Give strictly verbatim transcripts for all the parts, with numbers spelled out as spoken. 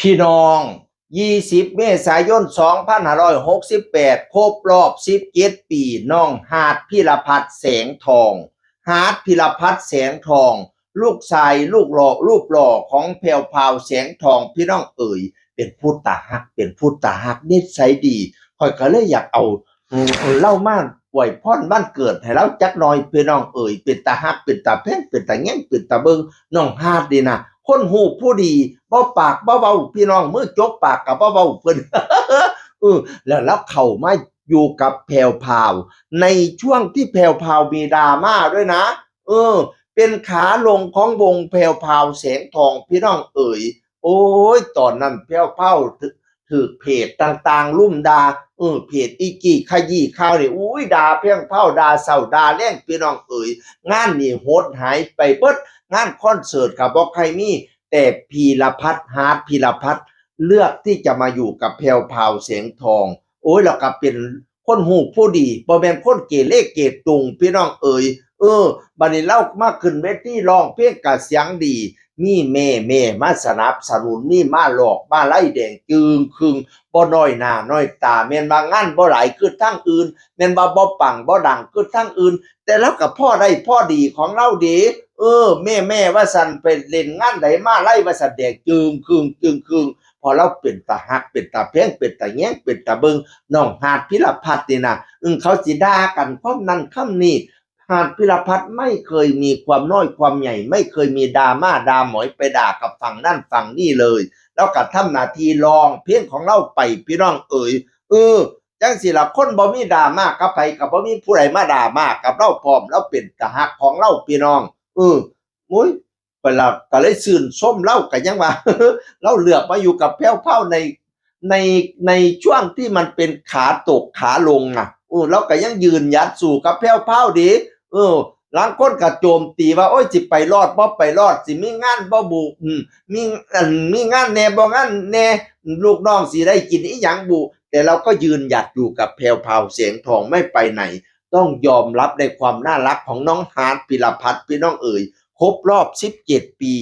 พี่น้อง ยี่สิบ เมษายน สองพันห้าร้อยหกสิบแปด ครบรอบ สิบเจ็ด ปี น้องฮาร์ท พิรพัฒน์ แสงทอง ฮาร์ท พิรพัฒน์ แสงทอง ลูกชายลูกหล่อ รูปหล่อของแพรวพราว แสงทอง พี่น้องเอ๋ย เป็นผู้ตาฮัก เป็นผู้ตาฮัก นิสัยดี ข้อยก็เลยอยากเอา อืม เล่ามาอวยพรวันเกิดให้เราจักหน่อย พี่น้องเอ๋ย เป็นตาฮัก เป็นตาแพง เป็นตาแยง เป็นตาเบิ่ง น้องฮาร์ทนี่นะ คนฮู้ผู้ดี บ่ปากบ่เว้า พี่น้อง มือจกปากก็บ่เว้าเพิ่น เออ แล้วลาวเข้ามาอยู่กับแพรวพราว ในช่วงที่แพรวพราวมีดราม่าด้วยนะ เออ เป็นขาลงของวงแพรวพราว แสงทอง พี่น้องเอ๋ย โอ้ย ตอนนั้นแพรวพราวถืก ถืกเพจต่างๆ ลุ่มด่า เออ เพจอีกี้ขยี้ข่าวนี่ อุ้ย ด่าแพรวพราว ด่าเช้าด่าแลง พี่น้องเอ๋ย งานนี่หดหายไปเบิด งานคอนเสิร์ตก็บ่ใค่มี แต่พีรพัฒน์ ฮาร์ท พีรพัฒน์ เลือกที่จะมาอยู่กับแพรวพราว แสงทอง โอ้ย แล้วก็เป็นคนฮู้ผู้ดี บ่แม่นคนเกเรเกตุง พี่น้องเอ๋ย เออ บัดนี้ลาวมาขึ้นเวทีร้องเพลงก็เสียงดี มีแม่ๆ มาสนับสนุน มีมาหลอกมาลัยแดงจึ่งครึ่ง บ่น้อยหน้าน้อยตา แม่นว่างานบ่หลายคือทางอื่น แม่นว่าบ่ปังบ่ดังคือทางอื่น แต่ลาวก็พอได้พอดีของลาวเด้ เออ แม่ๆ ว่าซั่น ไปเล่นงานใดมาลัยว่าซั่น แดงจึ่งครึ่ง จึ่งครึ่ง เพราะลาวเป็นตาฮัก เป็นตาแพง เป็นตาแยง เป็นตาเบิ่ง น้องฮาร์ท พิรพัฒน์นี่นะ อึ้ง เขาสิด่ากันคำนั้นคำนี้ ฮาร์ท พิรพัฒน์ไม่เคยมีความน้อยความใหญ่ ไม่เคยมีดราม่าดราหมอยไปด่ากับฝั่งนั่นฝั่งนี่เลย ลาวก็ทำหน้าที่ร้องเพลงของลาวไป พี่น้องเอ๋ย เออ จั่งซี้ล่ะ คนบ่มีดราม่ากับไผ ก็บ่มีผู้ใดมาดราม่ากับลาวพร้อม ลาวเป็นตาฮักของลาว พี่น้อง เออ โอ้ย ข้อยละก็เลยชื่นชมลาว ก็ยังว่า ลาวเลือกมาอยู่กับแพรวพราวใน ใน ในช่วงที่มันเป็นขาตกขาลงน่ะ เออ ลาวก็ยังยืนหยัดสู้กับแพรวพราวเด้ เออ ลางคนก็โจมตีว่า โอ้ย สิไปรอดบ่ไปรอด สิมีงานบ่บุ อืม มี อัน มีงานแหน่บ่งานแหน่ ลูกน้องสิได้กินอิหยังบุ แต่ลาวก็ยืนหยัดอยู่กับแพรวพราว แสงทอง ไม่ไปไหน ต้องยอมรับในความน่ารักของน้องฮาร์ท พิรพัฒน์ พี่น้องเอ๋ย ครบรอบ สิบเจ็ด ปี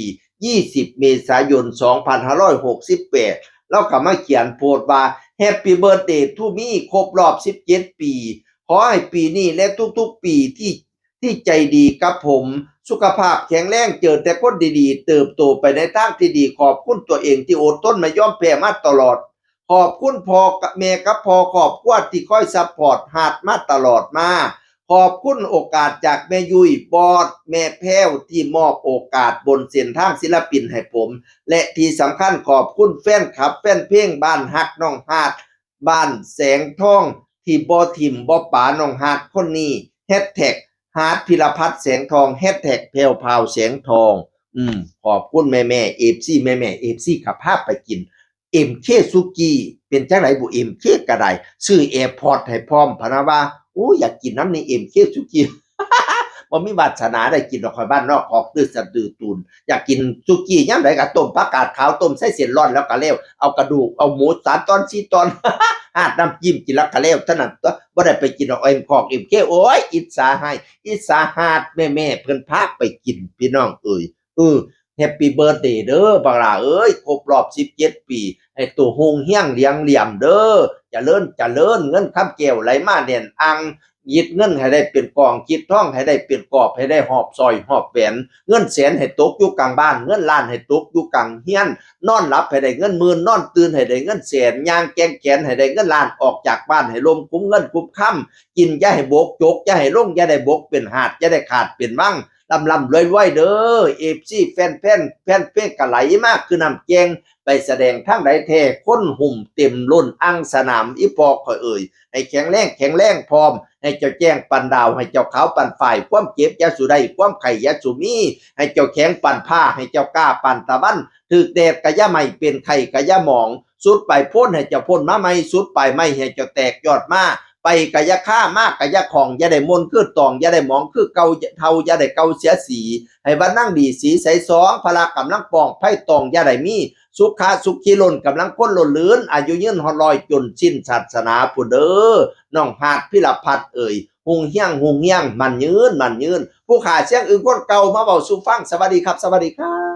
ยี่สิบ เมษายน สองพันห้าร้อยหกสิบแปด ลาวก็มาเขียนโพสต์ว่า Happy birthday to me ครบรอบ สิบเจ็ด ปี ขอให้ปีนี้และทุกๆ ปีที่ ที่ใจดีกับผม สุขภาพแข็งแรง เจอแต่คนดีๆ เติบโตไปในทางที่ดี ขอบคุณตัวเองที่อดทนไม่ยอมแพ้มาตลอด ขอบคุณพ่อกับแม่กับพ่อครอบครัวที่คอยซัพพอร์ตฮาร์ทมาตลอดมา ขอบคุณโอกาสจากแม่ยุ้ย บอส แม่แพรว ที่มอบโอกาสบนเส้นทางศิลปินให้ผม และที่สำคัญขอบคุณแฟนคลับแฟนเพลงบ้านฮักน้องฮาร์ท บ้านแสงทอง ที่บ่ถิ่มบ่ป๋าน้องฮาร์ทคนนี้ แฮชแท็ก ฮาร์ท พิรพัฒน์ แสงทอง แฮชแท็ก แพรวพราว แสงทอง อืม ขอบคุณแม่ๆ เอฟซี แม่ๆ เอฟซี ก็พาไปกิน เอ็มเค สุกี้ เป็นจั่งใดบุ เอ็มเค ก็ได้ ซื้อแอร์พอร์ตให้พร้อม พะนะว่า โอ้ย อยากกินนำนี่ เอ็มเค สุกี้ บ่มีวาสนาได้กินดอก ข้อยบ้านนอกคอกตื้อสะดือตูน อยากกินสุกี้ยามใดก็ต้มผักกาดขาว ต้มใส่เส้นร้อนแล้วก็แล้ว เอากระดูก เอาหมูสามตอนสี่ตอน ราดน้ำจิ้มกินแล้วก็แล้วเท่านั้นตั๊ว บ่ได้ไปกินดอก เอ็ม คอก เอ็มเค โอ้ย อิจฉาให้ อิจฉาฮาร์ท แม่ๆ เพิ่นพาไปกิน พี่น้องเอ๋ย เออ Happy birthday เด้อ บักหล้าเอ้ย ครบรอบ สิบเจ็ด ปี ให้โตฮุ่งเฮียงเหลียงเหลี่ยมเด้อ เจริญเจริญ เงินคำแก้วไหลมาแน่นอ่าง หยิบเงินให้ได้เป็นกอง หยิบทองให้ได้เป็นกอบ ให้ได้หอบสร้อยหอบแหวน เงินแสนให้ตกอยู่กลางบ้าน เงินล้านให้ตกอยู่กลางเฮือน นอนหลับให้ได้เงินหมื่น นอนตื่นให้ได้เงินแสน ย่างแกว่งแขนให้ได้เงินล้าน ออกจากบ้านให้ล่มคุ้มเงินคุ้มคำ กินอย่าให้บก จกอย่าให้ลง อย่าได้บกเป็นหาด อย่าได้ขาดเป็นวัง ร่ำร่ำรวยรวยเด้อ เอฟซี แฟนแฟน แฟนเพลงก็ไหลมาคือน้ำแกว่ง ไปแสดงทางใดแท้ คนหุ่มเต็มล้นอ่างสนาม อีพ่อข้อยเอ่ย ให้แข็งแรงแข็งแรงพร้อม ให้เจ้าแจ้งปานดาว ให้เจ้าขาวปานฝ้าย ความเจ็บอย่าสู่ได้ ความไข้อย่าสู่มี ให้เจ้าแข็งปานฟ้า ให้เจ้ากล้าปานตะวัน ถืกแดดก็อย่าไหม้ เป็นไข้ก็อย่าหมอง สุดปลายโพนให้เจ้าโพนมาใหม่ สุดปลายไม้ให้เจ้าแตกยอดมา ไปก็อย่าคา มาก็อย่าข้อง อย่าได้มนคือตอง อย่าได้หมองคือเก่า เฒ่าอย่าได้เก่าเสียสี ให้ว่านั่งดีสีใสสอง พละกำลังป้อง ภัยตองอย่าได้มี สุขะสุขีล้นกำลังคนล้นลื่น อายุยืนฮอดร้อยจนสิ้นศาสนาพุ้นเด้อ น้องฮาร์ท พิรพัฒน์เอ่ย ฮุ่งเฮียง ฮุ่งเฮียง มั่นยืน มั่นยืน ผู้ข้าเสียงอึ่งคนเก่ามาเว้าสู่ฟัง สวัสดีครับ สวัสดีครับ